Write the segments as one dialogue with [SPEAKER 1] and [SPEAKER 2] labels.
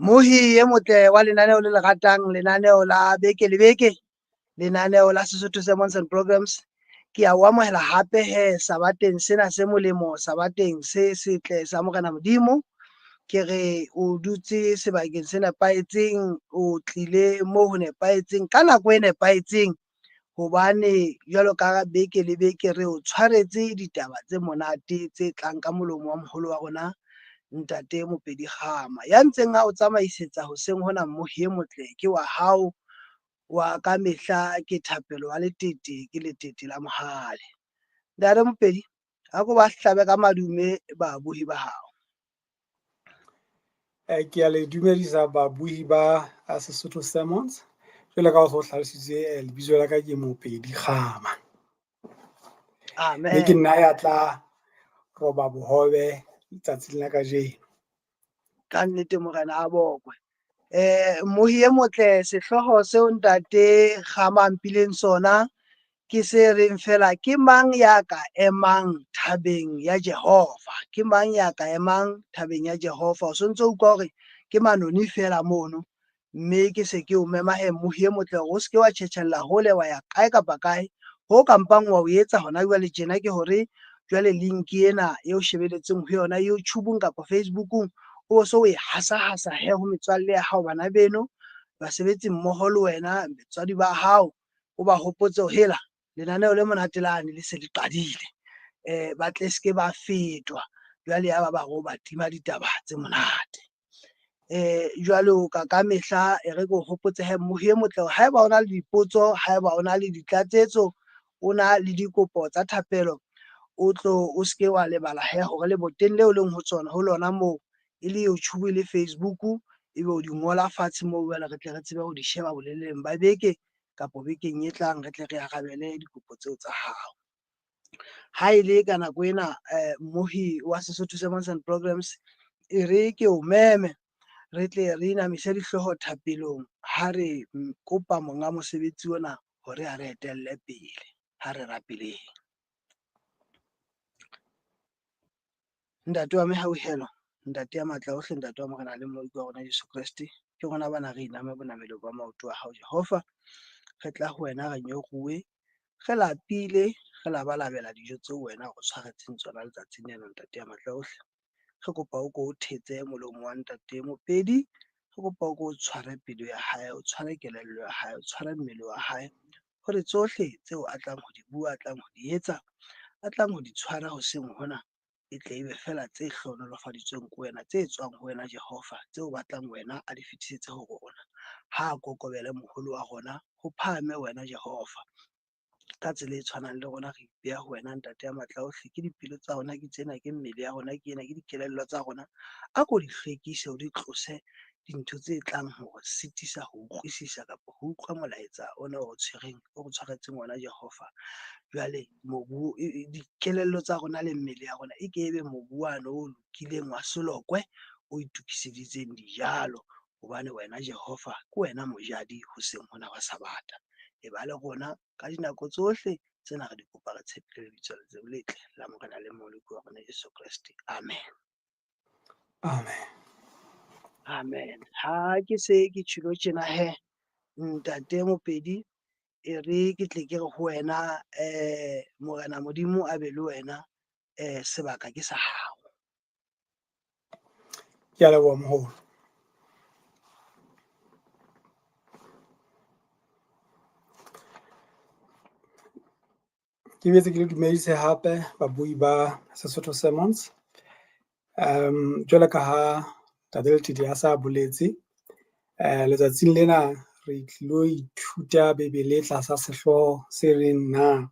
[SPEAKER 1] Mohi e motle wa lenaneo le le ratang, lenaneo la beke le beke, lenaneo la Sesotho Sermons and Programs. Ke a o amohela hape he sabateng sena se molemo, sabateng se setle sa Morena Modimo. Ke re o dutse sebakeng se nepahetseng, o tlile mo ho nepahetseng ka nako e nepahetseng, hobane jwalo ka beke le beke re o tshwaretse ditaba tse monate tse tlang ka molomo wa moholo wa rona Ntate Mopedi Kgama. Ya ntseng a o tsamaisetsa hoseng hona mmohi e motle ke wa hao wa ka mehla, ke Thapelo wa Letete, ke Letete la Mohale. Ntate Mopedi, a ko ba hlabe ka madume babohi ba hao.
[SPEAKER 2] Ke a le dumedisa babuhi ba Sesotho Sermons. Jwalo ka ha o so hlalositse, lebitso la ka ke Mopedi Kgama. Mme ke
[SPEAKER 1] Amen.
[SPEAKER 2] nna ya tla roba bohobe letsatsing la kajeno.
[SPEAKER 1] Ka nnete Morena a bokwe. Mmohi e motle, sehlooho seo Ntate Kgama a mphileng sona ke se reng fela, ke mang ya ka emang thabeng ya Jehova? Ke mang ya ka emang thabeng ya Jehova? O sontso utlwa hore ke manoni fela mono, mme ke se ke o mema he mmohi e motle hore o se ke wa tjhetjhella hole wa ya kae kapa kae. Ho ka mpang wa o etsa hona jwale tjena ke hore jwale link ena e o shebeletseng ho yona YouTube-ong kapa Facebook-ong, o so o e hasa-hasa he ho metswalle ya hao, bana beno, basebetsi mmoho le wena, batswadi ba hao, o ba hopotse hore hela lenaneo le monate lane le se le qadile, ba tle se ke ba fetwa jwale ya ba ba re o ba tima ditaba tse monate. Jwalo ka ka mehla e re ke o hopotse he mmohi e motle hore haeba o na le dipotso, haeba o na le ditlatsetso, o na le dikopo tsa thapelo, o tlo o seke wa lebala he hore leboteng leo leng ho tsona ho lona moo, e le YouTube le Facebook, ebe o di ngola fatshe moo jwale re tle re tsebe ho di sheba boleleng ba beke kapo bekeng e tlang, re tle re arabele dikopo tseo tsa hao. Ha e le ka nako ena, mmohi wa Sesotho Sermons and Programs, e re ke o meme re tle re inamise dihlooho thapelong ha re kopa monga mosebetsi ona hore a re etelle pele. Ha re rapeleng. Ntate wa mehauhelo, Ntate ya matla ohle, Ntate wa Morena le Mmoloki wa rona Jesu Kreste, ke rona bana re iname bonamelong ba maoto a hao Jehova. Re tla ho wena re nyoruwe, re lapile, re labalabela dijo tseo wena o tshwaretseng tsona letsatsing lena, Ntate ya matla ohle. Re kopa o ko o thetse molomo wa Ntate Mopedi, re kopa o ko o tshware pelo ya hae, o tshware kelello ya hae, o tshware mmele wa hae, hore tsohle tseo a tlang ho di bua, a tlang ho di etsa, a tlang ho di tshwara hoseng hona, e tle ebe fela tse hlohonolofaditsweng ke wena, tse tswang ho wena Jehova, tseo batlang wena a di fetisetse ho rona. Ha a kokobele moholo wa rona, ho phahame wena Jehova. Ka tsela e tshwanang le rona re ipeha ho wena Ntate ya matla ohle, ke dipelo tsa rona ke tsena, ke mmele ya rona ke ena, ke dikelello tsa rona. A ko di hlwekise, o di tlose dintho tse tlang ho re sitisa ho utlwisisa kapa ho utlwa molaetsa ona o tshwereng, o re tshwaretseng wona Jehova. Jwale mobu, dikelello tsa rona le mmele ya rona e ke ebe mobu wane o lokileng wa selokwe o itokiseditseng dijalo, hobane wena Jehova ke wena mojadi hoseng hona wa Sabata. E ba le rona ka dinako tsohle tsena re di kopa re tshepile lebitso le letle la Morena le Mmoloki wa rona Jesu Kreste. Amen.
[SPEAKER 2] Amen.
[SPEAKER 1] Amen. Ha ke se ke tjhilo tjena he, Ntate Mopedi, e re ke tle ke re ho wena, Morena Modimo a be le wena, sebaka ke sa hao.
[SPEAKER 2] Ke a leboha moholo. Ke boetse ke le dumedise hape babui ba Sesotho Sermons. Jwalo ka ha Ntate Letete a sa boletse, letsatsing lena re tlilo ithuta Bibele tlasa sehlooho se reng na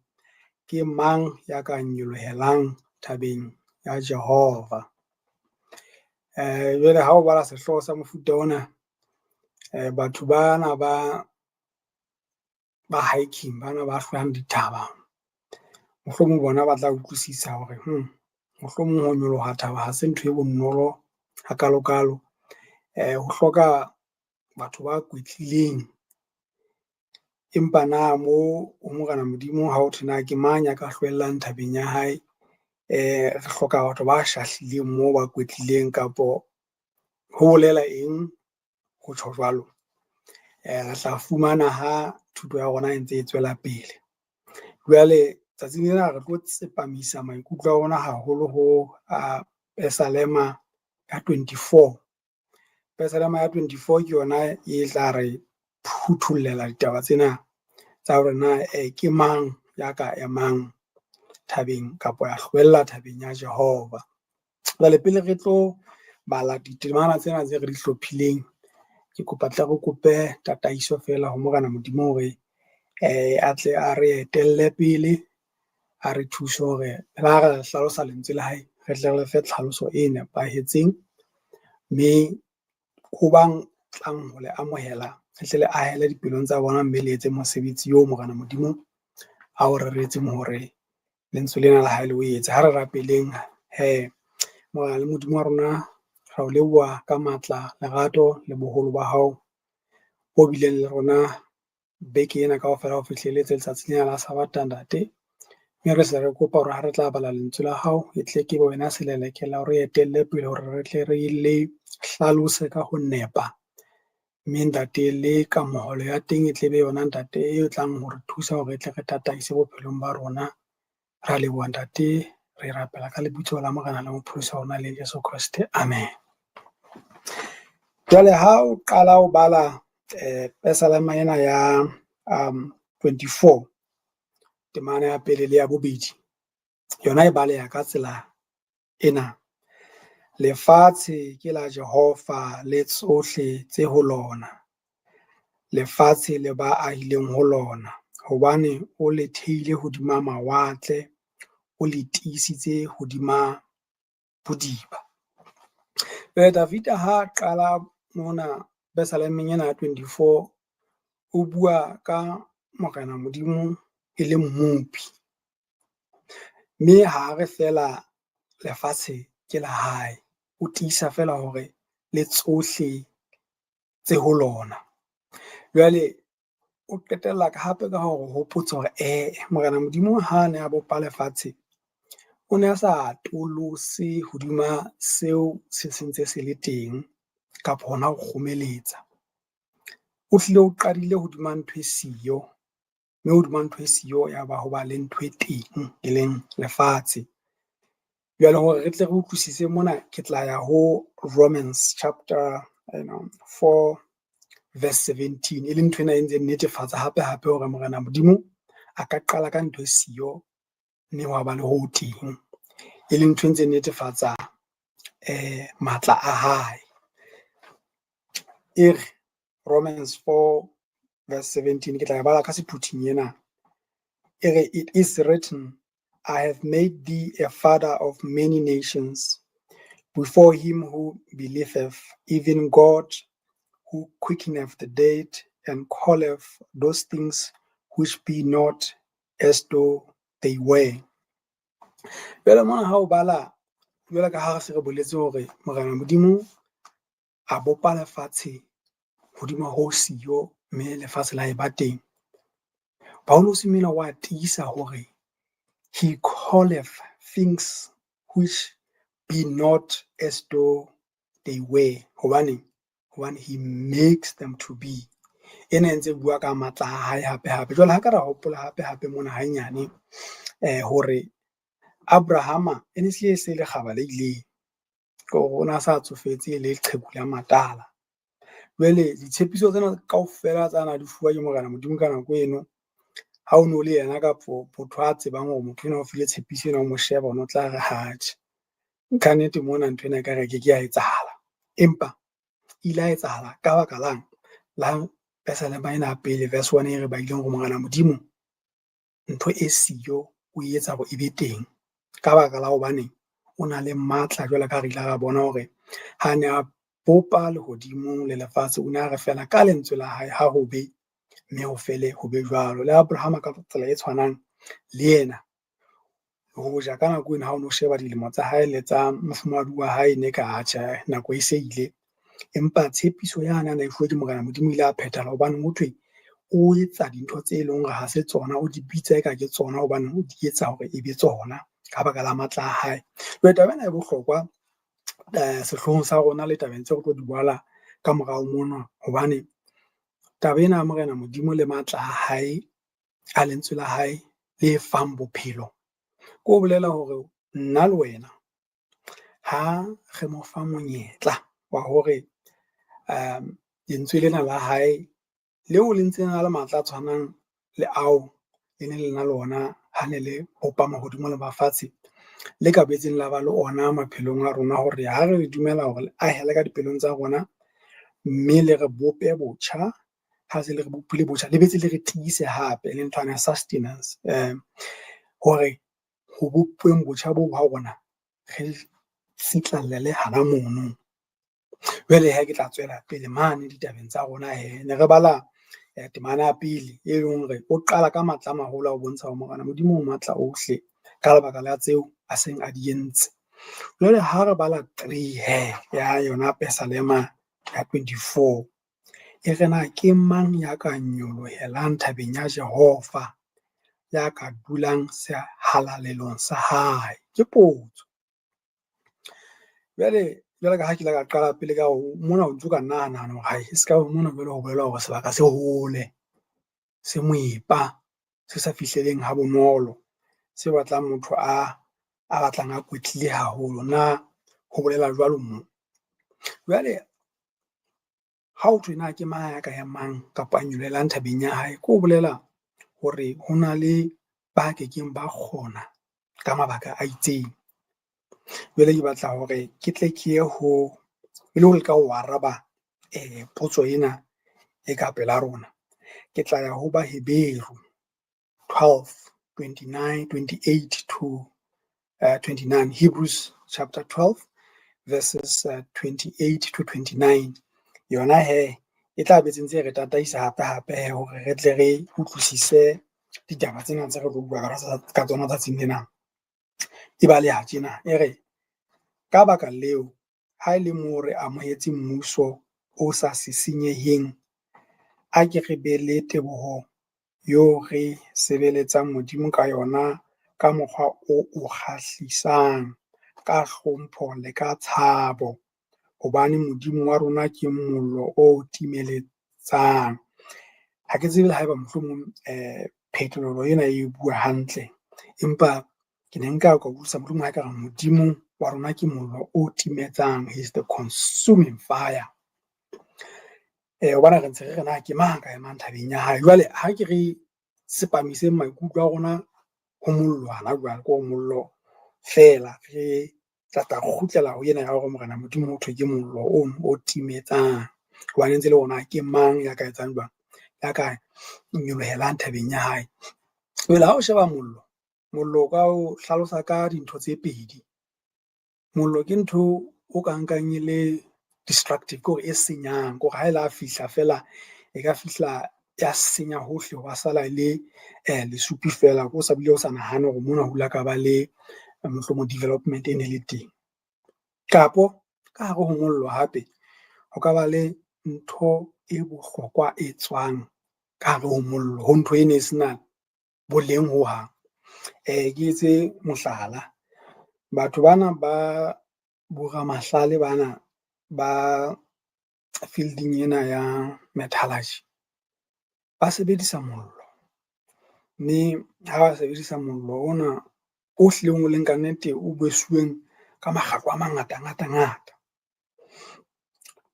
[SPEAKER 2] ke mang ya ka nyolohelang thabeng ya Jehova. Jwale ha o bala sehlooho sa mofuta ona, batho bana ba hiking, bana ba hlwang dithaba, mohlomong bona ba tla utlwisisa hore mohlomong ho nyoloha thaba ha se ntho e bonolo hakalokalo. Ho hloka batho ba kwetlileng, empa na mo ho Morena Modimo ha ho thwe na ke mang ya ka hlwellang thabeng ya hae, re hloka batho ba shahlileng moo ba kwetlileng, kapo ho bolela eng ho tjho jwalo? Re tla fumana ha thuto ya rona e ntse e tswela pele. Jwale tsatsing lena re tlo tsepamisa maikutlo a rona haholo ho Pesalema ya 24. Pesalema ya 24 ke yona e tla re phuthollela ditaba tsena tsa hore na ke mang ya ka emang thabeng kapa ya hlwella thabeng ya Jehova. Jwale pele re tlo bala ditemana tsena tse re di hlophileng, ke kopa tle re kope tataiso feela ho Morena Modimo hore a tle a re etelle pele, a re thuse hore le ha re hlalosa lentswe la hae, re tle re fe tlhaloso e nepahetseng. Mme ho bang tlang ho le amohela, re tle le ahele dipelong tsa bona mme le etse mosebetsi oo Morena Modimo a o reretseng hore lentswe lena la hae le o etse. Ha re rapeleng he, Morena le Modimo wa rona, ra o leboha ka matla, lerato le boholo ba hao bo bileng le rona beke ena kaofela ho fihlelletse letsatsi lena la Sabata ntate. Mme re se re kopa hore ha re tla bala lentswe la hao, e tle ke wena selelekela hore re etelle pele hore re tle re le hlalose ka ho nepa. Mme ntate le kamohelo ya teng e tle be yona ntate e tlang hore thusa hore re tle re tataise bophelong ba rona. Ra leboha ntate, re rapela ka lebitso la Morena le Mopholosi wa rona le Jesu Kreste, amen. Jwale ha o qala o bala Pesalema ena ya 24 temana ya pele le ya bobedi, yona e baleha ka tsela ena: Lefatshe ke la Jehova le tsohle tse ho lona, lefatshe le ba ahileng ho lona, hobane o le theile hodima mawatle, o le tiisitse hodima bodiba. Jwale Davida ha qala mona Pesalemeng ena ya 24, o bua ka Morena Modimo e le mmopi. Mme ha re feela lefatshe ke la hae, o tiisa feela hore le tsohle tse ho lona. Jwale o qetella hape ka hore hopotsa hore Morena Modimo ha ne a bopa lefatshe, o ne a sa atolose hodima seo se sentse se le teng kapa hona ho kgomeletsa. O hlile o qadile hodima ntho e siyo, mme hodima ntho e siyo ya ba ho ba le ntho e teng e leng lefatshe. Jwale hore re tle re utlwisise mona, ke tla ya ho Romans chapter 4 verse 17, e leng ntho ena e ntseng netefatsa hape hape hore Morena Modimo a ka qala ka ntho e siyo mme hwa ba le ho teng, e leng ntho e ntseng netefatsa matla a hae. E re Romans 4 verse 17, ke tla e bala ka sephuthing ena. E re, it is written, I have made thee a father of many nations before him who believeth, even God who quickeneth the dead and calleth those things which be not as though they were. Jwale mona ha o bala, jwale ka ha re se re boletse hore Morena Modimo a bopa lefatshe hodima ho siyo mme lefatshe la eba teng. Paulus mena wa tiisa hore he calleth things which be not as though they were. Hobane he makes them to be. Ena e ntse bua ka matla a hae hape hape. Jwale ha ka ra hopola hape hape mona hanyane hore Abrahama e ne se se lekgaba le ileng, ke hore o ne a sa tsofetse le leqheku la matala. Jwale ditshepiso tsena kaofela tsa na di fuwa ke Morena Modimo ka nako eno, ha o no le yena kapo motho a tsebang hore motho enwa o file tshepiso ena, o mo sheba o no tla re atjhe, ka nnete mona ntho ena ekare e ke ke ya etsahala. Empa ile a etsahala ka baka lang la Pesalema ena ya pele verse 1 e re badileng hore Morena Modimo ntho e siyo o etsa hore e be teng, ka baka la hobane o na le matla. Jwalo ka ha re ile ra bona hore ha ne a bopa lehodimo le lefatshe, o ne a re fela ka lentswe la hae ha ho be, mme ho fele ho be jwalo. Le Abrahama ka tsela e tshwanang le yena, hoja ka nako ena ha o no sheba dilemo tsa hae le tsa mofumahadi wa hae, ne ka atjhe nako e se ile, empa tshepiso yane a na e fuwe ke Morena Modimo ile a phethahala, hobane ho thwe o etsa dintho tse leng hore ha se tsona, o di bitsa eka ke tsona hobane o di etsa hore e be tsona ka baka la matla a hae. Jwale taba ena e bohlokwa sehloohong sa rona le tabeng tseo re tlo di bala ka morao mona. Hobane taba ena ya Morena Modimo le matla a hae a lentswe la hae le fang bophelo, ke ho bolela hore nna le wena ha re mo fa monyetla wa hore lentswe lena la hae leo le ntse le na le matla a tshwanang le ao le neng le na le ona ha ne le bopa mahodimo le mafatshe, le ka boetseng la ba le ona maphelong a rona. Hore ha re dumela hore le ahele ka dipelong tsa rona, mme le re bope botjha, ha se le re bopile botjha, le boetse le re tiise hape e leng nthwane ya sustenance. Hore ho bopeng botjha bo ha rona re tsitlallele hana mono. Jwale hee ke tla tswela pele mane ditabeng tsa rona hee, ne re bala temana ya pele e leng hore o qala ka matla a maholo a ho bontsha hore Morena Modimo o matla ohle ka lebaka la tseo a seng a di entse. Jwale ha re bala 3 hee ya yona Pesalema ya 24, e re na ke mang ya ka nyolohelang thabeng ya Jehova, ya ka dulang sehalalelong sa hae? Ke potso. Jwale jwalo ka ha ke ile ka qala pele ka hore mona o ntso ka nahana hore hai e ska mona jwale ho bolela hore sebaka se hole, se moepa, se sa fihleleng ha bonolo, se batlang motho a batlang a kwetlile haholo. Na ho bolela jwalo mo? Jwale ha ho thwe na ke mang ya ka emang kapa a nyolohelang thabeng ya hae, ke ho bolela hore ho na le ba kekeng ba kgona ka mabaka a itseng. Jwale ke batla hore ke tle ke ye ho, e le ho leka ho araba potso ena e ka pela rona. Ke tla ya ho Baheberu 12 29 28 to 29, Hebrews chapter 12 verses 28 to 29. Yona he e tla be ntse re tataisa hape hape he hore re tle re utlwisise ditaba tsena tse re tlo bua ka tsona tsatsing lena. E baleha tjena e re, ka baka leo, ha e le moo re amohetse mmuso o sa sisinyeheng, a ke re be le teboho eo re sebeletsang Modimo ka yona ka mokgwa o o kgahlisang, ka hlompho le ka tshabo, hobane Modimo wa rona ke mollo o timeletsang. Ha ke tsebe le haeba mohlomong phetolelo ena e bua hantle, empa ke ne nka ka utlwisisa mohlomong ha e ka re Modimo wa rona ke mollo o timetsang, he is the consuming fire. Hobane re ntse re re na ke mang ka emang thabeng ya hae. Jwale ha ke re tsepamiseng maikutlo a rona ho mollo hana jwale, ke hore mollo feela re tla tla kgutlela ho ena ya hore Morena Modimo ho thwe ke mollo ono o timetsang. Hobane ntse le hore na ke mang ya ka etsang jwang, ya ka nyolohelang thabeng ya hae. Jwale ha o sheba mollo, mollo o ka o hlalosa ka dintho tse pedi. Mollo ke ntho o ka nkang e le destructive, ke hore e senyang, ke hore ha e la fihla fela e ka fihla ya senya hohle, hwa sala le lesupi fela, o sa bile o sa nahane hore mona ho la ka ba le mohlomong development e ne le teng. Kapo ka hare ho mollo hape ho ka ba le ntho e bohlokwa e tswang ka hare ho mollo, ho ntho e ne e sena boleng hohang. Ke etse mohlala, batho bana ba boramahlale bana ba fielding ena ya metallurgy ba sebedisa mollo, mme ha ba sebedisa mollo ona o hlileng o leng kannete o besuweng ka makgetlo a mangata ngata ngata.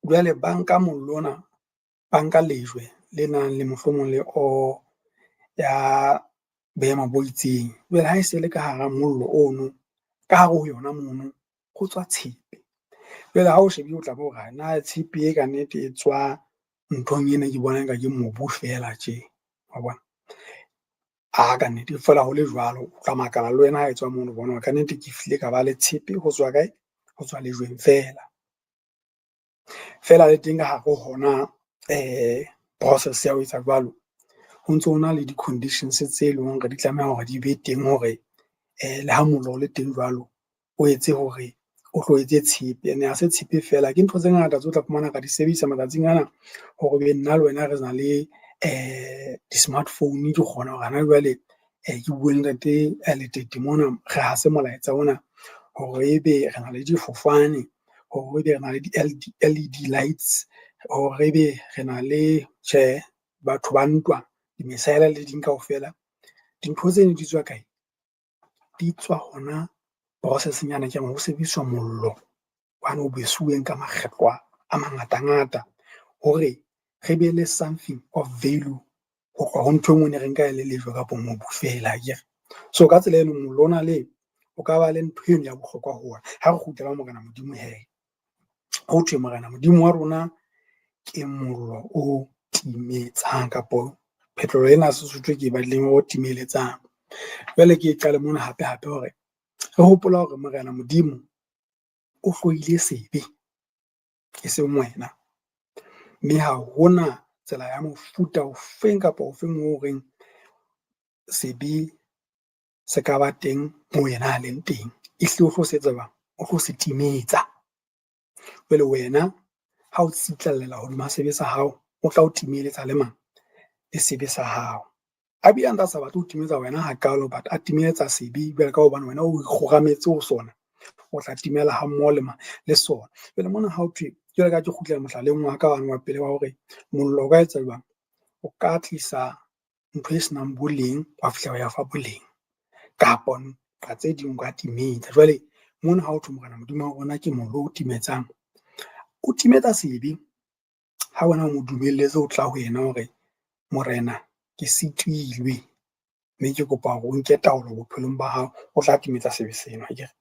[SPEAKER 2] Jwale ba nka mollo ona, ba nka lejwe le nang le mohlomong le ore ya boemo bo itseng. Jwale ha e se le ka hara mollo ono, ka hare ho yona mono ho tswa tshepe. Jwale ha o shebile, o tla bo hore na tshepe e kannete e tswa nthong ena ke bona eka ke mobu feela tje wa bona. A kannete feela ho le jwalo, o tla makala le wena ha e tswa mono, o bona hore kannete ke hlile ka ba le tshepe ho tswa kae, ho tswa lejweng feela. Feela le teng ka hare ho hona process ya ho etsa jwalo, ho ntso ho na le di-conditions tse leng hore di tlameha hore di be teng hore le ha mollo o le teng jwalo, o etse hore o tlo etse tshepe. Ene ha se tshepe feela, ke ntho tse ngata tseo tla fumana ra di sebedisa matsatsing ana hore ebe nna le wena re na le di-smartphone. Ke kgona hore hana jwale ke bue le ntate Letete mona, re hase molaetsa ona hore ebe re na le difofane, hore ebe re na le di-LED lights. Hore ebe re na le tjhe batho ba ntwa, di-missile le ding kaofela. Dintho tseno di tswa kae? Di tswa hona process-eng yane ke ho sebediswa mollo wane o besuweng ka makgetlo a mangata-ngata hore re be le something of value ho tloha ho ntho e nngwe ne re nka e le lejwe kapo mobu fela akere. So ka tsela eno mollo o na le o ka ba le ntho eno ya bohlokwa ho ona. Ha re kgutlela ho Morena Modimo hee, ho thwe Morena Modimo wa rona ke mollo o timetsang kapo phetolelo ena ya Sesotho e ke e badileng o timeletsang. Jwale ke e qale mona hape hape hore re hopola hore Morena Modimo o hloile sebe e seng wena. Mme ha hona tsela ya mofuta ofeng kapa ofeng o reng sebe se ka ba teng moo yena a leng teng. Ehlile o tlo se etsa jwang? O tlo se timetsa. Jwale wena ha o tsitlallela hodima sebe sa hao, o tla o timeletsa le mang? Le sebe sa hao. A bile a ntse a sa batle ho timetsa wena hakalo, but a timeletsa sebe jwale ka hobane wena o ikgorametse ho sona, o tla timela ha mmoho le mang? Le sona. Jwale mona ha ho thwe jwale ka ha ke kgutlela mohlaleng wa ka wane wa pele wa hore mollo o ka etsa jwang? O ka tlisa ntho e senang boleng wa fihla wa e fa boleng, kapo ka tse ding o ka timetsa. Jwale mona ha ho thwe Morena Modimo wa rona ke mollo o timetsang, o timetsa sebe ha wena o mo dumelletse ho tla ho yena hore Morena ke sitilwe mme ke kopa hore o nke taolo bophelong ba hao, o tla timetsa sebe seno akere.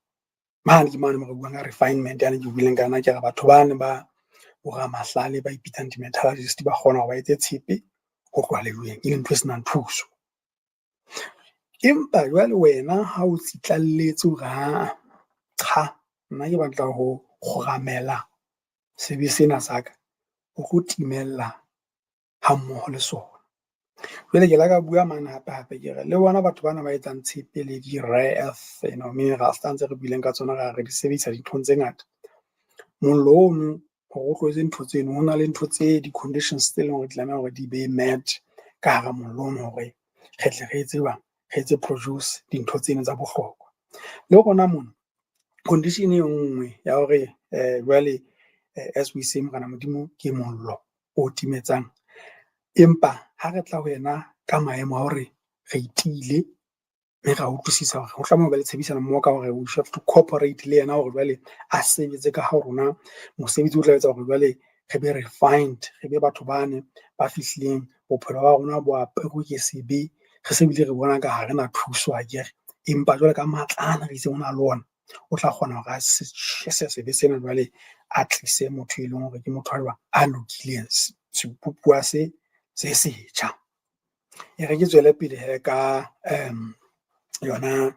[SPEAKER 2] Mane ke mane mo re buang ka refinement yane ke buileng ka yona, ke re batho bane ba boramahlale ba ipitsang di-metallurgist ba kgona hore ba etse tshepe ho tloha lejweng, e leng ntho e senang thuso. Empa jwale wena ha o tsitlalletse hore aa cha nna ke batla ho kgoramela sebe sena sa ka, o tlo timella ha mmoho le sona. Jwale ke la ka bua mane hape hape ke re le bona batho bana ba etsang tshepe le di-rare earth minerals tsa ntse re buileng ka tsona, ra re di sebedisa dinthong tse ngata. Mollo ono hore o tlo etse ntho tseno, ho na le ntho tse di-conditions tse leng hore di tlameha hore di be met ka hara mollo ono hore re tle re etse jwang, re etse produce dintho tseno tsa bohlokwa. Le rona mona condition e nngwe ya hore jwale as we say Morena Modimo ke mollo o timetsang, empa ha re tla ho yena ka maemo a hore re itiile mme ra utlwisisa hore ho tlameha ho ba le tshebedisano mmoho ka hore we have to cooperate le yena hore jwale a sebetse ka ha rona mosebetsi o tla etsa hore jwale re be refined, re be batho bane ba fihlileng bophelo ba rona bo aperwe ke sebe, re se bile re bona ka ha re na thuso akere. Empa jwale ka matla ana re itseng o na le ona, o tla kgona hore a se tjhese sebe sena jwale a tlise motho e leng hore ke motho a jwang, a lokileng, sebopuwa se se setjha. E re ke tswele pele hee ka yona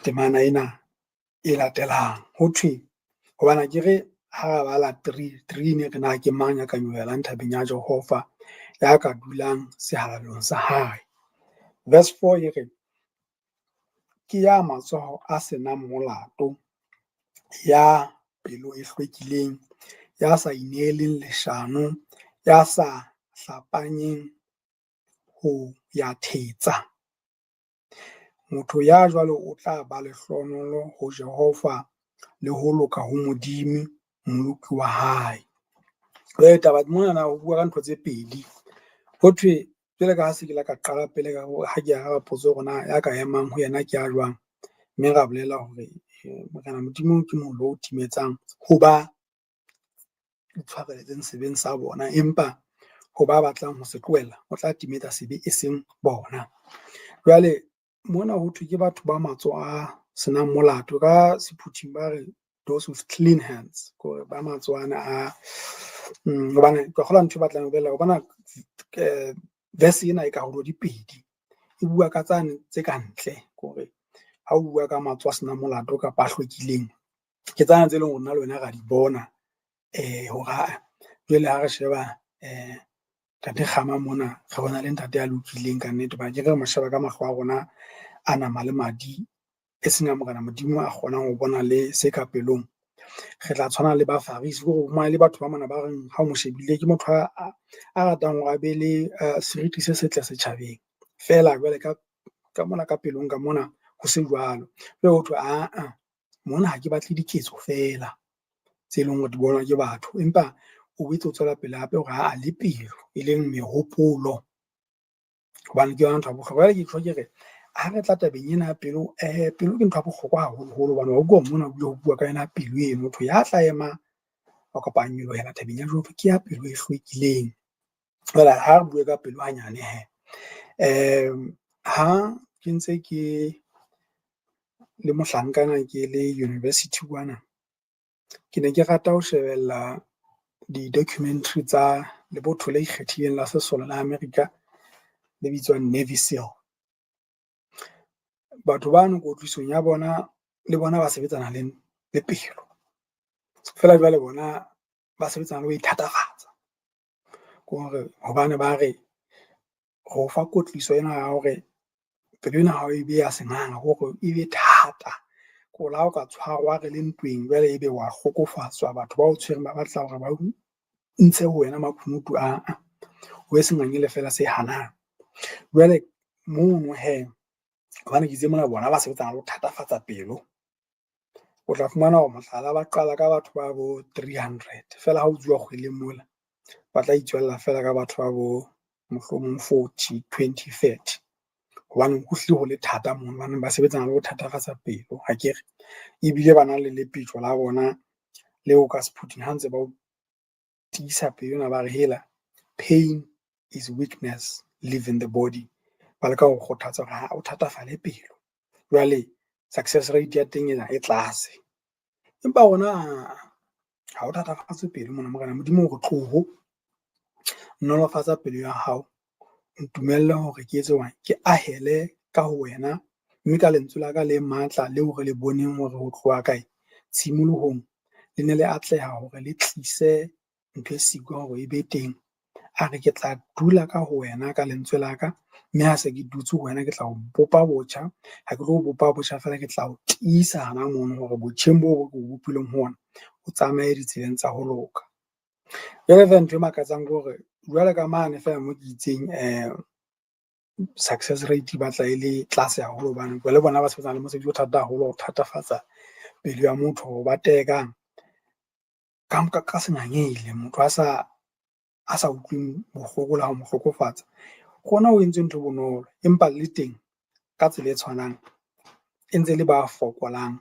[SPEAKER 2] temana ena e latelang. Ho thwe hobane akere ha re bala three, three ne re na ke mang ya ka nyolohelang thabeng ya Jehova, ya ka dulang sehalalelong sa hae. Verse 4 e re, ke ya matsoho a senang molato, ya pelo e hlwekileng, ya sa ineeleng leshano, ya sa hlapanyeng ho ya thetsa. Motho ya jwalo o tla ba lehlohonolo ho Jehova le ho loka ho Modimo, Mmoloki wa hae. Jwale taba monana ho bua ka ntho tse pedi. Ho thwe jwale ka ha se ke la ka qala pele ka ha ke araba potso hore na ya ka emang ho yena ke a jwang, mme ra bolela hore Morena Modimo ke mollo o timetsang ho ba itshwareletseng sebeng sa bona, empa ho ba batlang ho se tlohela o tla timetsa sebe e seng bona. Jwale mona ho thwe ke batho ba matsoho a senang molato, ka sephuthing ba re those with clean hands, kore ba matsoho ana a hobane ke kgolwa ntho e batlang ho bolela o bona verse ena e karolo di pedi, e bua ka tsane tse ka ntle kore ha o bua ka matsoho a senang molato kapa a hlwekileng, ke tsana tse leng hore nna le wena ra di bona hore jwale ha re sheba ntate Kgama mona re bona le ntate ya lokileng ka nnete. Hoba akere re mo sheba ka mahlo a rona a nama le madi, e seng a Morena Modimo a kgonang ho bona le se ka pelong. Re tla tshwana le Bafarisi hore le batho ba mona ba reng ha o mo shebile ke motho a ratang hore a be le seriti se setle setjhabeng. Feela jwale ka mona ka pelong ka mona ho se jwalo. Jwale ho thwe aa mona ha ke batle diketso feela tse leng hore di bonwa ke batho, empa O boetse o tswela pele hape hore ha le pelo, e leng mehopolo, hobane ke yona ntho ya bohlokwa. Jwale ke tjho ke re ha re tla tabeng ena ya pelo, pelo ke ntho ya bohlokwa haholoholo hobane wa utlwa mona ho bile ho bua ka yona pelo eno. Motho ya tla ema kapa a nyolohela thabeng ya Jehova ke ya pelo e hlwekileng. Jwale ha re bue ka pelo hanyane hee. Ha ke ntse ke le mohlankana ke le university kwana, ke ne ke rata ho shebella di-documentary tsa lebotho le ikgethileng la sesole la America le bitswang Navy Seal. Batho bano kwetlisong ya bona le bona ba sebetsana le pelo. Feela jwale bona ba sebetsana le ho ithatafatsa, ke hore hobane ba re ho fa kwetliso ena ya hore pelo ena ya hao e be ya senganga hore e be thata. Ko re le ha o ka tshwarwa re le ntweng jwale ebe wa hlokofatswa, batho ba o tshwereng ba batla hore ba ntshe ho wena makunutu aa, o be sengangele feela se hanang. Jwale mono hee hobane ke itse mona bona ba sebetsana le ho thatafatsa pelo, o tla fumana hore mohlala ba qala ka batho ba bo 300 feela ha ho tsuwa kgweleng mola, ba tla itswella feela ka batho ba bo mohlomong 40, 20, 30. Hobane ho hlile ho le thata mono hobane ba sebetsana le ho thatafatsa pelo akere. Ebile ba na le lepetjo la bona leo ka sephuthing ha ntse ba o tiisa pelo ena ba re hela pain is weakness leaving the body. Ba leka ho kgothatsa hore ha o thatafale pelo. Jwale success rate ya teng ena e tlase. Empa rona ha o thatafatse pelo mona Morena Modimo o re tloho, nolofatsa pelo ya hao, ntumelle hore ke etse jwang, ke ahele ka ho wena mme ka lentswe la ka le matla leo re le boneng hore ho tloha kae tshimolohong le ne le atleha hore le tlise ntho e siko hore e be teng. A re ke tla dula ka ho wena ka lentswe la ka, mme ha se ke dutse ho wena ke tla o bopa botjha. Ha ke tlo o bopa botjha feela, ke tla o tiisa hana mono hore botjheng boo bo ke o bopileng ho ona, o tsamaye ditseleng tsa ho loka. Jwale feela ntho e makatsang ke hore jwale ka mane feela mo ke itseng success rate e batla e le tlase haholo hobane le bona ba sebetsana le mosebetsi o thata haholo ho thatafatsa pelo ya motho hore ba tekang ka sengangele motho a sa utlwing bohloko le ha o mo hlokofatsa. Rona ho entswe ntho e bonolo, empa le teng ka tsela e tshwanang e ntse le ba fokolang,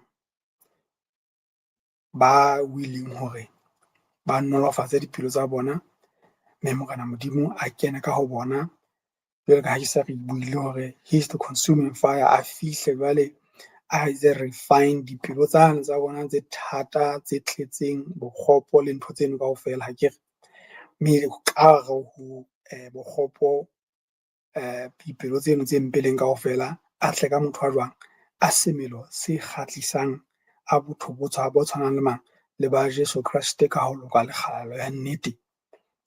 [SPEAKER 2] ba willing hore ba nolofatse dipelo tsa bona, mme Morena Modimo a kene ka ho bona. Jwalo ka ha ke se re buile hore he is the consuming fire, a fihle jwale a etse refine dipelo tsane tsa bona tse thata tse tletseng bokgopo le ntho tseno kaofela akere. Mme ka hare ho bokgopo dipelo tseno tse mpe leng kaofela, a tle ka motho a jwang, a semelo se kgahlisang, a botho bo tshwanang le mang le ba Jeso Kreste ka ho loka le kgalalelo ya nnete.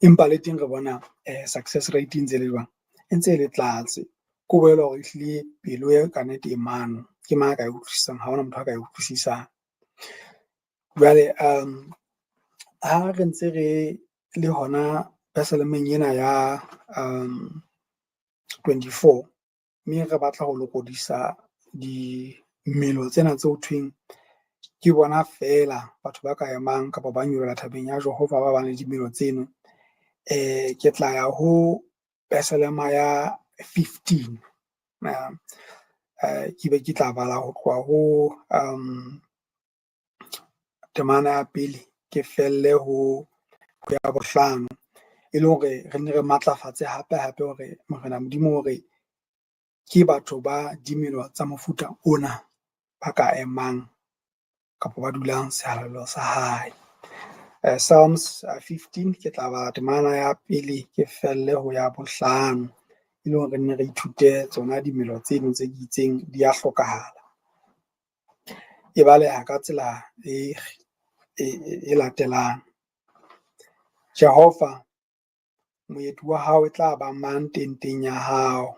[SPEAKER 2] Empa le teng re bona success rate e ntse le jwang, e ntse e le tlase. Ko bolela hore ehlile pelo e kannete e mano, ke mang a ka e utlwisisang? Ha hona motho a ka e utlwisisang. Jwale ha re ntse re le hona pesalemeng ena ya 24, mme re batla ho lokodisa dimelo tsena tse ho thweng ke bona feela batho ba ka emang kapa ba nyolohela thabeng ya Jehova ba bang le dimelo tseno. Ke tla ya ho pesalema ya 15, ke be ke tla bala ho tloha ho temana ya pele ke felle ho ya bohlano, e le hore re nne re matlafatse hape hape hore Morena Modimo hore ke batho ba dimelo tsa mofuta ona ba ka emang kapa ba dulang sehalalelo sa hae. Psalms 15 ke tla bala temana ya pele ke felle ho ya bohlano, e le hore re nne re ithute tsona dimelo tseno tse ke itseng di a hlokahala. E baleha ka tsela e latelang. Jehova, moeti wa hao e tla ba mang tenteng ya hao?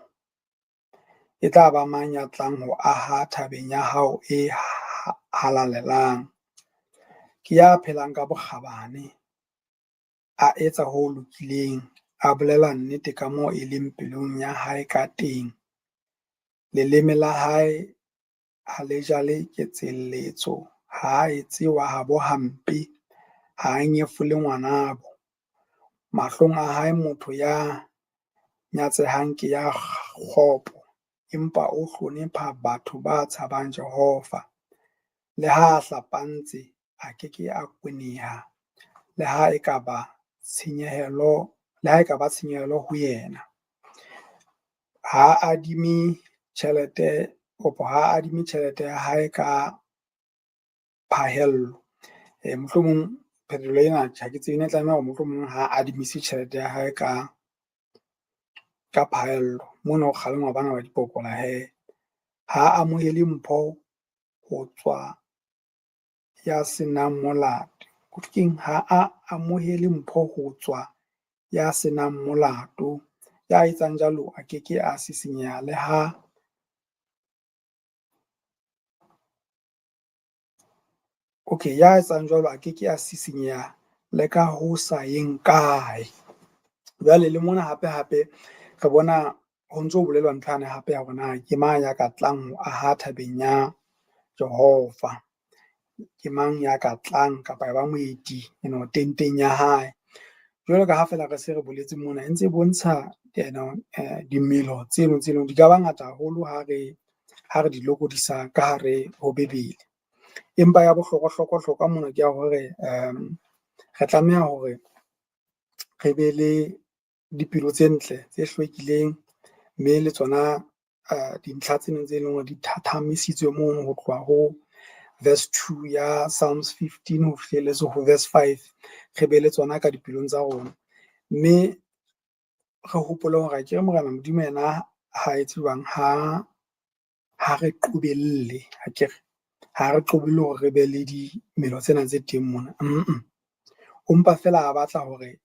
[SPEAKER 2] E tla ba mang ya tlang ho aha thabeng ya hao e halalelang? Ke ya phelang ka bokgabane, a etsa ho lokileng, a bolela nnete ka moo e leng pelong ya hae ka teng. Leleme la hae ha le jale ketselletso, ha a etse wa habo hampe, ha a nyefole ngwanabo. Mahlong a hae motho ya nyatsehang ke ya kgopo, empa o hlonepha batho ba tshabang Jehova. Le ha a hlapantse, a ke ke a kweneha, le ha e ka ba tshenyehelo, le ha e ka ba tshenyehelo ho yena. Ha adime tjhelete kapa ha adime tjhelete ya hae ka phahello. Mohlomong phetolelo ena ha ke tsebe e ne tlameha hore mohlomong ha adimise tjhelete ya hae ka phaello. Mona ho kgalengwa bana ba dipokola hee. Ha amohele mpho ho tswa ya senang molato, hothwe keng? Ha a amohele mpho ho tswa ya senang molato. Ya etsang jwalo a ke ke a sisinyeha le ha okay, ya etsang jwalo a ke ke a sisinyeha le ka ho sa yeng kae. Jwale le mona hape hape re bona ho ntso ho bolelwa ntho yane hape ya hore na ke mang ya ka tlang ho aha thabeng ya Jehova. Ke mang ya ka tlang kapa ya ba moeti tenteng ya hae. Jwalo ka ha feela re se re boletse mona e ntse e bontsha dimelo tseno tse leng di ka ba ngata haholo ha re di lokodisa ka hare ho bebele. Empa ya bohlokwa hlokwa hlokwa mona ke ya hore re tlameha hore re be le dipelo tse ntle tse hlwekileng, mme le tsona dintlha tseno tse leng hore di thathamisitswe mono ho tloha ho verse 2 ya Psalms 15 ho fihlelletse ho verse 5, re be le tsona ka dipelong tsa rona. Mme re hopole hore akere Morena Modimo yena ha etse jwang, ha re qobelle akere, ha re qobelle hore re be le dimelo tsena tse teng mona . O mpa feela a batla hore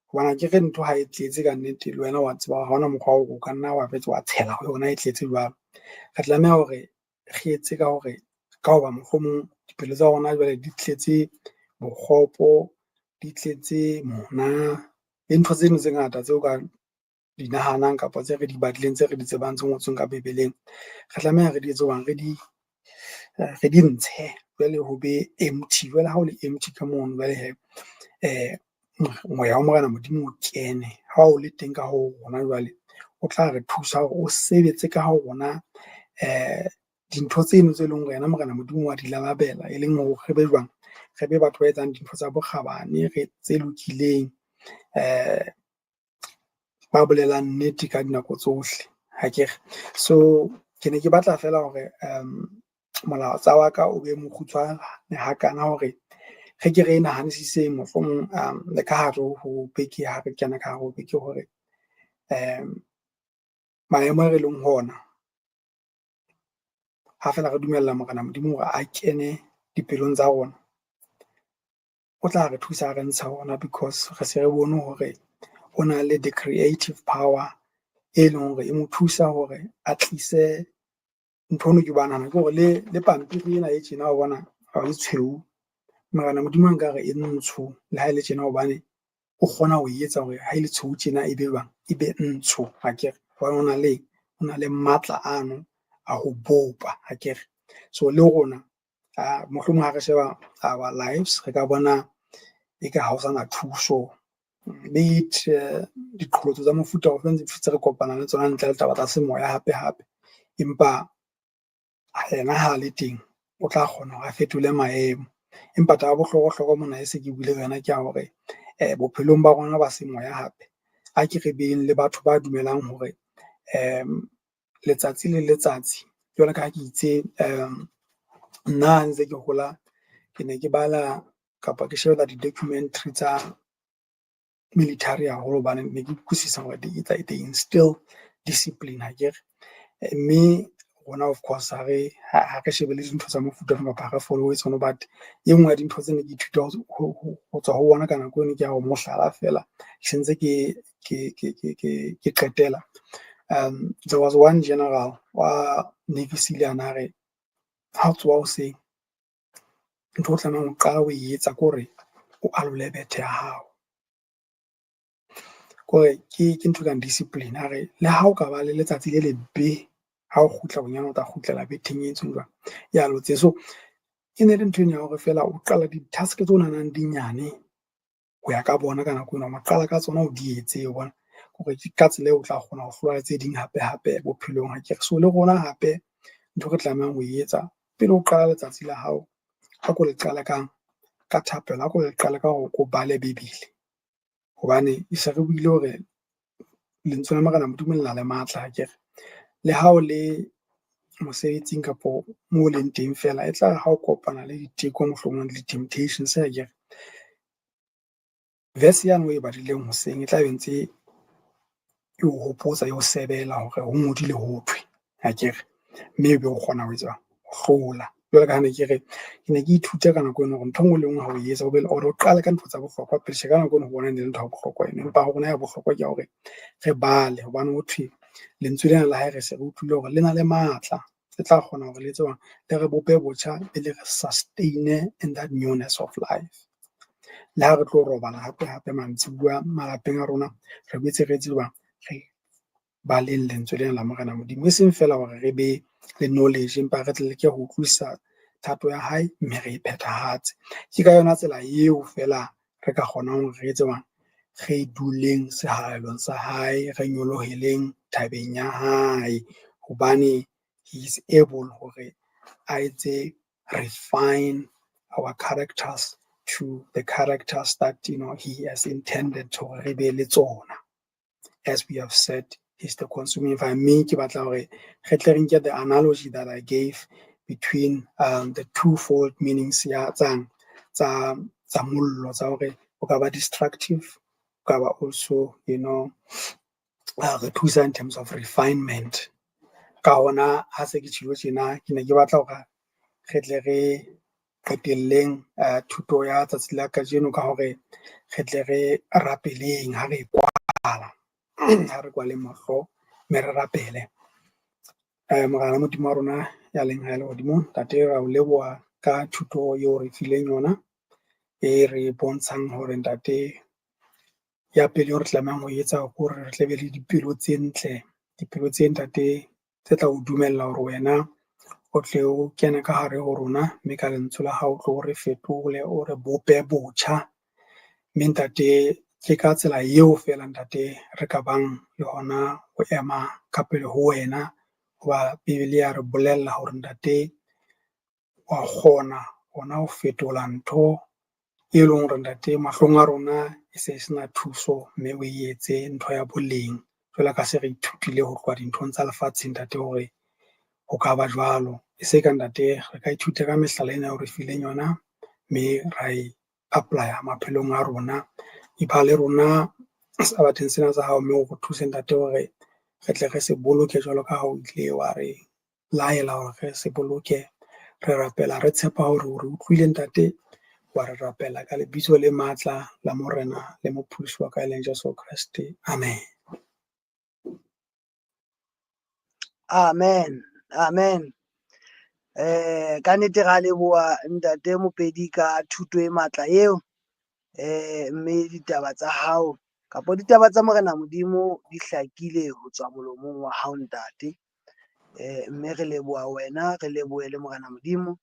[SPEAKER 2] hobane akere ntho ha e tletse ka nnete le wena wa tseba hore ha hona mokgwa wa hore o ka nna wa boetse wa tshela ho yona e tletse jwalo. Re tlameha hore re etse ka hore ka hoba mohlomong dipelo tsa rona jwale di tletse bokgopo, di tletse mona le ntho tseno tse ngata tseo ka di nahanang kapa tse re di badileng tse re di tsebang tse ngotsweng ka bebeleng. Re tlameha re di etse hobane re di ntshe jwale ho be empty. Jwale ha o le empty ka mono jwale hee moya wa Morena Modimo o kene, ha o le teng ka ho rona jwale o tla re thusa hore o sebetse ka ho rona dintho tseno tse leng hore yena Morena Modimo wa di lalabela, e leng hore re be jwang? Re be batho ba etsang dintho tsa bokgabane, re tse lokileng, ba bolelang nnete ka dinako tsohle akere. So ke ne ke batla feela hore molaetsa wa ka o be mokgutshwane hakana hore re ke re nahanisiseng mohlomong le ka hare ho beke ha re kena ka hare ho beke hore maemo a re leng ho ona ha feela re dumella Morena Modimo hore a kene dipelong tsa rona, o tla re thusa a re ntsha ona because re se re bone hore o na le the creative power e leng hore e mo thusa hore a tlise ntho eno ke ba nahana ke hore le pampiri ena e tjena wa bona ha e tshweu. Morena Modimo a nkare e ntsho le ha e le tjena hobane o kgona ho etsa hore ha e le tshweu tjena e be jwang, e be ntsho akere. Hobane o na le o na le matla ano a ho bopa akere. So le rona mohlomong ha re sheba our lives re ka bona eka ha ho sana thuso. Be it diqholotso tsa mofuta ofe tse re kopanang le tsona ntle le taba tsa semoya hape hape. Empa yena ha le teng o tla kgona hore a fetole maemo. Empa taba ya bohlokwa-hlokwa mona e se ke buile ka yona ke ya hore bophelong ba rona ba semoya hape, a ke re beng le batho ba dumelang hore letsatsi le letsatsi jwalo ka ha ke itse nna ha ntse ke hola ke ne ke bala kapa ke shebella di-documentary tsa military haholo hobane ne ke utlwisisa hore di etsa they instill discipline akere. Mme rona of course ha re ha re shebelle dintho tsa mofuta ono kapa ha re follow-e tsona, but e nngwe ya dintho tse ne ke ithuta ho tswa ho bona ka nako eno ke ya hore mohlala feela ke sentse ke qetela. There was one general wa Navy SEAL a na re ha o tsoha hoseng, ntho o tlamehang ho qala o e etsa ke hore o alole bethe ya hao. Kore ke ntho e kang discipline a re le ha o ka ba le letsatsi le lebe, ha o kgutla bonyane o tla kgutlela betheng e entsweng jwang, e alotseng. So e ne le ntho eno ya hore feela o qala di-task tseo o nahanang di nyane, Ho ya ka bona ka nako ena, o qala ka tsona o di etse o bona. Hore ke ka tsela eo o tla kgona ho hlola tse ding hape hape bophelong akere. So le rona hape ntho re tlamehang ho e etsa pele o qala letsatsi la hao, a ko le qale kang ka thapelo, a ko le qale ka hore o bale Bebele. Hobane e se re buile hore lentswe la Morena Modimo le na le matla akere. Le ha o le mosebetsing kapo moo o leng teng feela, e tlare ha o kopana le diteko mohlomong le di-temptations akere. Verse yane o e badileng hoseng e tla be ntse e o hopotsa e o sebela hore ho ngodile ho thwe akere. Mme ebe o kgona ho etsa ho hlola. Jwalo ka ha ne ke re ke ne ke ithuta ka nako eno hore ntho e nngwe le e nngwe ha o etsa o be le o qale ka ntho tsa bohlokwa pele. Tjhe, ka nako eno ho bona e ne le ntho ya bohlokwa eno, empa ho rona ya bohlokwa ke ya hore re bale hobane ho thwe lentswe lena la hae re se re utlwile hore le na le matla. Le tla kgona hore le etse jwang, le re bope botjha be le re sustain-e in that newness of life. Le ha re tlo robala hape hape mantsibuya malapeng a rona, re boetse re etse jwang, re baleng lentswe lena la Morena Modimo. E seng feela hore re be le knowledge, empa re tle leke ho utlwisisa thato ya hae mme re e phethahatse. Ke ka yona tsela eo feela re ka kgonang hore re etse jwang, re duleng sehalalelong sa hae, re nyoloheleng thabeng ya hae. Hobane he is able hore a etse refine our characters to the characters that you know he has intended hore re be le tsona. As we have said, he's the consuming fire. Mme ke batla hore re tle re nke the analogy that I gave between the twofold meanings ya tsang tsa tsa mollo tsa hore o ka ba destructive, o ka ba also you know re thusa in terms of refinement. Ka hona ha se ke tjhilo tjena, ke ne ke batla hore re tle re qetelleng thuto ya tsatsi la kajeno ka hore re tle re rapeleng ha re kwala, ha re kwaleng mahlo mme re rapele. Morena Modimo wa rona ya leng hae lehodimong, Ntate ra o leboha ka thuto eo re fileng yona, e re bontshang hore ntate ya pele eo re tlamehang ho etsa hore re tle be le dipelo tse ntle, dipelo tse ntate tse tla o dumella hore wena o tle o kene ka hare ho rona, mme ka lentswe la hao o tlo re fetole, o re bope botjha. Mme ntate ke ka tsela eo feela ntate re ka bang le hona ho ema ka pele ho wena. Hoba Bebele ya re bolella hore ntate wa kgona hona ho fetola ntho e leng hore ntate mahlong a rona e se sena thuso, mme o e etse ntho ya boleng. Jwalo ka se re ithutile ho tloha dinthong tsa lefatshe ntate hore ho ka ba jwalo. E se ka ntate re ka ithuta ka mehlala ena eo re fileng yona, mme ra e apply-a maphelong a rona. E ba le rona sabatheng sena sa hao, mme o re thuse ntate hore re tle re se boloke jwalo ka ha o ile wa re laela hore re se boloke. Re rapela re tshepa hore o re utlwile ntate, wa re rapela ka lebitso le matla la Morena le Mopholosi wa ka e leng Jesu Kreste. Amen.
[SPEAKER 1] Amen, amen. Ka nnete ra leboha ntate Mopedi ka thuto e matla eo. Mme ditaba tsa hao kapa ditaba tsa Morena Modimo di hlakile ho tswa molomong wa hao ntate. Mme re leboha wena, re lebohe le Morena Modimo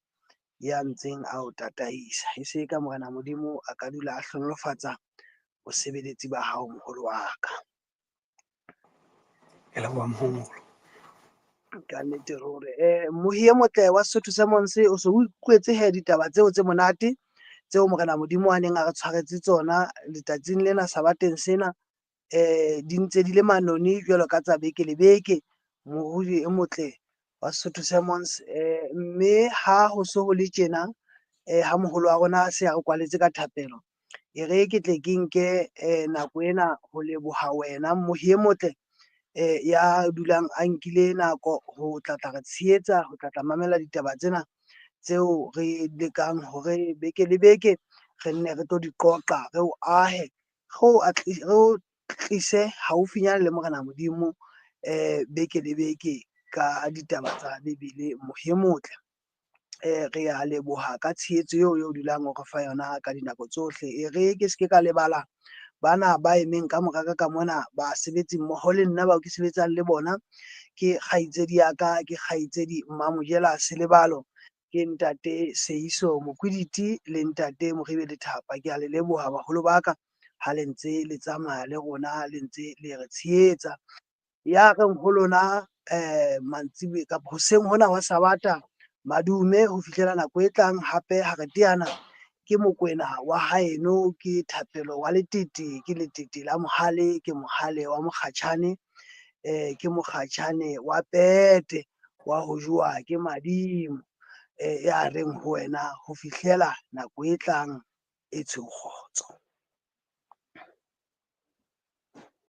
[SPEAKER 1] ya ntseng a o tataisa. E se ka Morena Modimo a ka dula a hlohonolofatsa bosebeletsi ba hao moholo wa ka.
[SPEAKER 2] Ke leboha moholo.
[SPEAKER 1] Ka nnete ruri. Mmohi e motle wa Sesotho sa Monse o se o utlwetse he ditaba tseo tse monate tseo Morena Modimo a neng a re tshwaretse tsona letsatsing lena sabateng sena. Di ntse di le manoni jwalo ka tsa beke le beke. Morudi e motle wa Sesotho sa Mons. Mme ha ho so ho le tjena, ha moholo wa rona a se a re kwaletse ka thapelo, e re ke tle ke nke nako ena ho leboha wena mmohi e motle ya dulang a nkile nako ho tla tla re tshehetsa, ho tla tla mamela ditaba tsena tseo re lekang hore beke le beke re nne re tlo di qoqa, re o ahe, re o tlise haufinyana le Morena Modimo beke le beke ka ditaba tsa Bebele. Mmohi e motle, re a leboha ka tshehetso eo o dulang o re fa yona ka dinako tsohle. E re ke se ke ka lebala bana ba emeng ka mora ka mona, basebetsi mmoho le nna bao ke sebetsang le bona, ke kgaitsedi ya ka, ke kgaitsedi Mmamojela Selebalo, ke ntate Seiso Mokwiditi le ntate Moribe Lethapa. Ke a le leboha baholo ba ka. Ha le ntse le tsamaya le rona, le ntse le re tshehetsa. Ya reng ho lona mantsiboya kapa hoseng hona wa Sabata, madume ho fihlela nako e tlang hape ha re teana. Ke Mokwena wa haeno, ke Thapelo wa Letete, ke Letete la Mohale, ke Mohale wa Mokgatjhane, ke Mokgatjhane wa pete wa ho jowa ke madimo. Ya reng ho wena ho fihlela nako e tlang e tshweu kgotso.